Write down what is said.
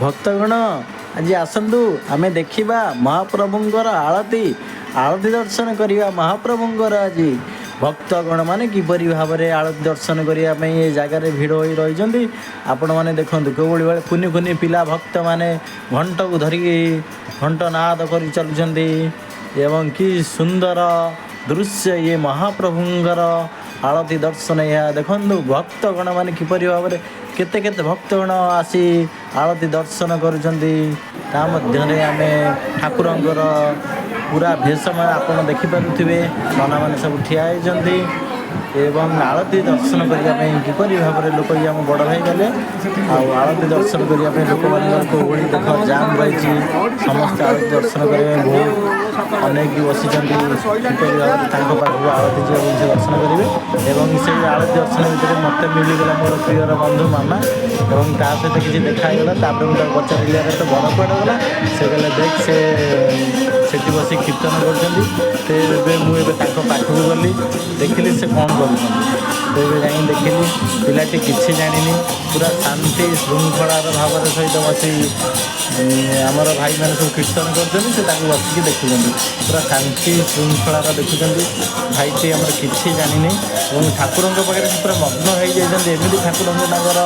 ଭକ୍ତଗଣ, ଆଜି ଆସନ୍ତୁ ଆମେ ଦେଖିବା ମହାପ୍ରଭୁଙ୍କର ଆଳତି। ଆଳତି ଦର୍ଶନ କରିବା ମହାପ୍ରଭୁଙ୍କର। ଆଜି ଭକ୍ତଗଣ ମାନେ କିପରି ଭାବରେ ଆଳତି ଦର୍ଶନ କରିବା ପାଇଁ ଏ ଜାଗାରେ ଭିଡ଼ ହୋଇ ରହିଛନ୍ତି, ଆପଣମାନେ ଦେଖନ୍ତୁ। କେଉଁଭଳି ଭାବେ କୁନି କୁନି ପିଲା ଭକ୍ତମାନେ ଘଣ୍ଟକୁ ଧରିକି ଘଣ୍ଟ ନାଦ କରି ଚାଲୁଛନ୍ତି ଏବଂ କି ସୁନ୍ଦର ଦୃଶ୍ୟ ଇଏ ମହାପ୍ରଭୁଙ୍କର ଆଳତି ଦର୍ଶନ ଏହା। ଦେଖନ୍ତୁ, ଭକ୍ତଗଣ ମାନେ କିପରି ଭାବରେ କେତେ କେତେ ଭକ୍ତଗଣ ଆସି ଆଳତି ଦର୍ଶନ କରୁଛନ୍ତି। ତା ମଧ୍ୟରେ ଆମେ ଠାକୁରଙ୍କର ପୁରା ଭେଷ ଆପଣ ଦେଖିପାରୁଥିବେ। ନନାମାନେ ସବୁ ଠିଆ ହେଇଛନ୍ତି ଏବଂ ଆଳତି ଦର୍ଶନ କରିବା ପାଇଁ କିପରି ଭାବରେ ଲୋକ, ଇଏ ଆମ ବଡ଼ ଭାଇ ଗଲେ, ଆଉ ଆଳତି ଦର୍ଶନ କରିବା ପାଇଁ ଲୋକମାନଙ୍କର କୋଉଭଳି ଦେଖ ଜାମ୍ ରହିଛି। ସମସ୍ତେ ଆଳତି ଦର୍ଶନ କରିବା ପାଇଁ ବହୁତ ଅନେକ ବସିଛନ୍ତି, କିପରି ଭାବରେ ତାଙ୍କ ପାଖକୁ ଆଳତି ଯିବ ସେ ଦର୍ଶନ କରିବେ। ଏବଂ ସେଇ ଆଳତି ଦର୍ଶନ ଭିତରେ ମୋତେ ମିଳିଗଲା ମୋର ପ୍ରିୟର ବନ୍ଧୁ ମାମା ଏବଂ ତା ସହିତ କିଛି ଦେଖା ହେଇଗଲା। ତାପରେ ମୁଁ ତାକୁ ପଚାରିଲି, "ଆରେ, ତୋ ବର କୁଆଡ଼େ ଗଲା?" ସେ କହିଲେ, "ଦେଖ, ସେ ସେଠି ବସି କୀର୍ତ୍ତନ କରୁଛନ୍ତି।" ତ ଏବେ ମୁଁ ଏବେ ତାଙ୍କ ପାଖକୁ ଗଲି, ଦେଖିଲି ସେ କ'ଣ କରୁଛନ୍ତି। ତ ଏବେ ଯାଇକି ଦେଖିଲି, ପିଲାଟି କିଛି ଜାଣିନି, ପୁରା ଶାନ୍ତି ଶୃଙ୍ଖଳାର ଭାବରେ ସହିତ ବସି ଆମର ଭାଇମାନେ ସବୁ କୀର୍ତ୍ତନ କରୁଛନ୍ତି, ସେ ତାକୁ ବସିକି ଦେଖୁଛନ୍ତି। ପୁରା ଶାନ୍ତି ଶୃଙ୍ଖଳାର ଦେଖୁଛନ୍ତି। ଭାଇଟି ଆମର କିଛି ଜାଣିନି ଏବଂ ଠାକୁରଙ୍କ ପାଖରେ ସେ ପୁରା ମଗ୍ନ ହେଇଯାଇଛନ୍ତି। ଏମିତି ଠାକୁରଙ୍କୁ ତାଙ୍କର